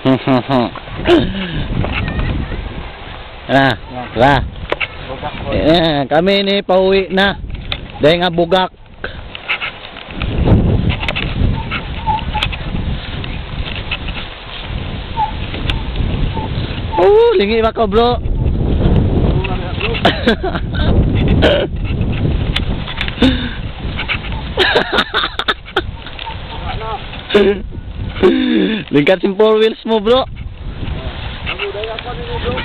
Ah, ra. Eh, kami ni pauwi na. Dahil nga bugak. Oh, lingi ba ko, bro? Lingkat yung four wheels mo, bro. Ang uday ako ni bro.